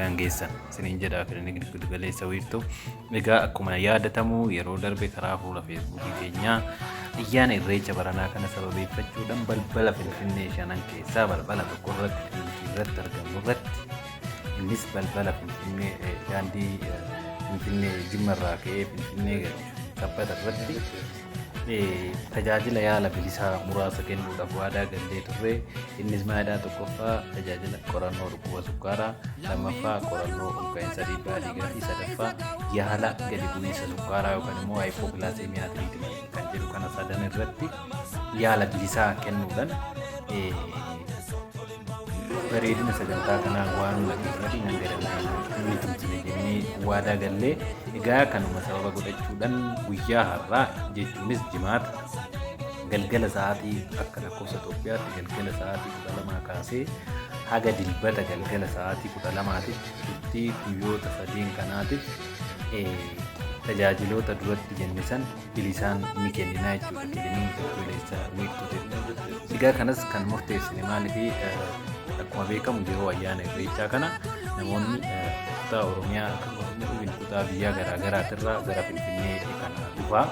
nagaan geessan isiniin jedha kilinikni giddugaleessa wiirtuu. Egaa akkuma yaadatamu yeroo darbe karaa fuula feesbuukii keenyaa ayyaana irreecha baranaa kana sababeeffachuudhaan balbala Finfinnee shanan keessaa balbala tokko irratti kilinikii irratti argamnu irratti innis balbala Finfinnee daandii Finfinnee Jimma irraa ka'ee Finfinnee galchu sabbata irratti tajaajila yaala bilisaa muraasa kennuudhaaf waadaa gallee turre. Innis maalidhaa? Tokkoffaa tajaajila qorannoo dhukkuba sukkaaraa, lammaffaa qorannoo olka'iinsa dhiibbaa dhiigaa fi sadaffaa yaala gadi bu'iinsa sukkaaraa yookaan immoo hypoglycemia treatment kan jedhu kana sadan irratti yaala bilisaa kennuudhaan bareedina sagantaa kanaa waan hunda keessatti hanga dandeenyu ni tumsine jennee waadaa gallee. Egaa kanuma sababa godhachuudhaan guyyaa har'aa jechuunis jimaata galgala sa'aatii akka lakkoofsa Itoophiyaatti galgala sa'aatii 12 kaasee haga dilbata galgala sa'aatii 12tti turtii guyyoota sadeen kanaatiif tajaajiloota duratti jenne san bilisaan ni kenninaa jechuudha kilinikii giddugaleessa wiirtuutiin. Egaa kanas kan murteessine maaliif akkuma beekamu yeroo ayyaana irreechaa kana namoonni kutaa Oromiyaa akkasumas kutaa biyyaa garaa garaatirraa gara Finfinnee kana dhufaa.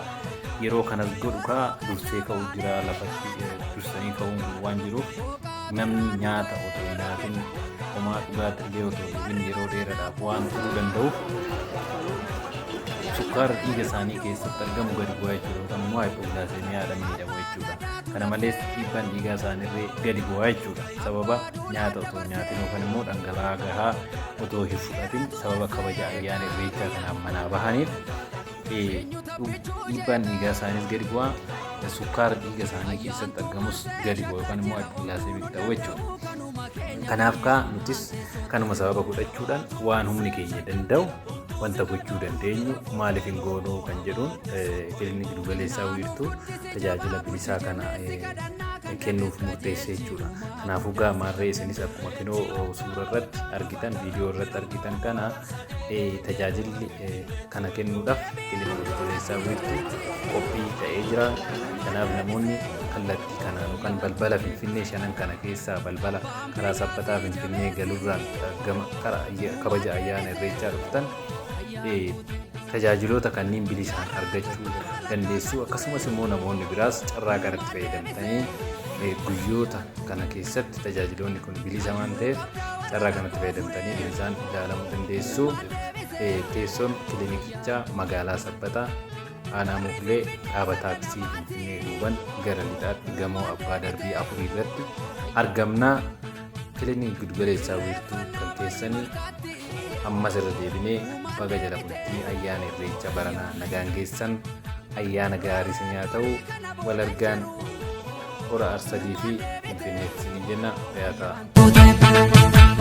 Yeroo kanas godhu kaa dursee ka'uu jira lafatti dursanii ka'uun kun waan jiruuf namni nyaata otoo hin nyaatin homaa dhugaatii illee otoo hin dhugin yeroo dheeraadhaaf waan turuu danda'uuf sukkaara dhiiga isaanii keessatti argamu gadi bu'aa jechuudha yookaan immoo hypoglycemiaadhaan miidhamu jechuudha. Kana malees dhiibbaan dhiigaa isaaniirree gadi bu'aa jechuudha. Sababa nyaata otoo hin nyaatin yookaan immoo dhangala'aa gahaa otoo hin fudhatin sababa kabaja ayyaana irreechaa kanaaf manaa bahaniif dhiibbaan dhiigaa isaaniis gadi bu'aa sukkaara dhiiga isaanii keessatti argamus gadi bu'a yookaan immoo hypoglycemic ta'u jechuudha. Kanaaf kaa nutis kanuma sababa godhachuudhaan waan humni keenya danda'u wanta gochuu dandeenyu maaliif hin goonuu kan jedhuun kilinikii giddugaleessaa wiirtuu tajaajila bilisaa kana kennuuf murteesse jechuudha. Kanaafuu gaa maarree isinis akkuma kinoo suura irratti argitan viidiyoo irratti argitan kana tajaajilli kana kennuudhaaf kilinikii giddugaleessaa wiirtuu qophii ta'ee jira. Kanaaf namoonni kallattii kanaan yookaan balbala Finfinnee shanan kana keessaa balbala karaa sabbataa Finfinnee galurraan gama karaa kabaja ayyaana irreechaa dhuftan tajaajiloota kanneen bilisaan argachuu dandeessu. Akkasumas immoo namoonni biraas carraa kanatti fayyadamtanii guyyoota kana keessatti tajaajiloonni kun bilisa waan ta'eef carraa kanatti fayyadamtanii bilisaan ilaalamuu dandeessu. Teessoon kilinikichaa magaalaa Sabbataa aanaa Muglee dhaaba taaksii Finfinnee duuban gara lixaatti gamoo abbaa darbii afurii irratti argamna. Kilinikii giddugaleessaa wiirtuu kan keessanii ammas irra deebinee baga jala bultii ayyaana irreecha baranaa nagaan geessan ayyaana gaarii isin haa ta'u wal argaan hora arsadii fi Finfinneetti isin jenna fayyaa ta'a.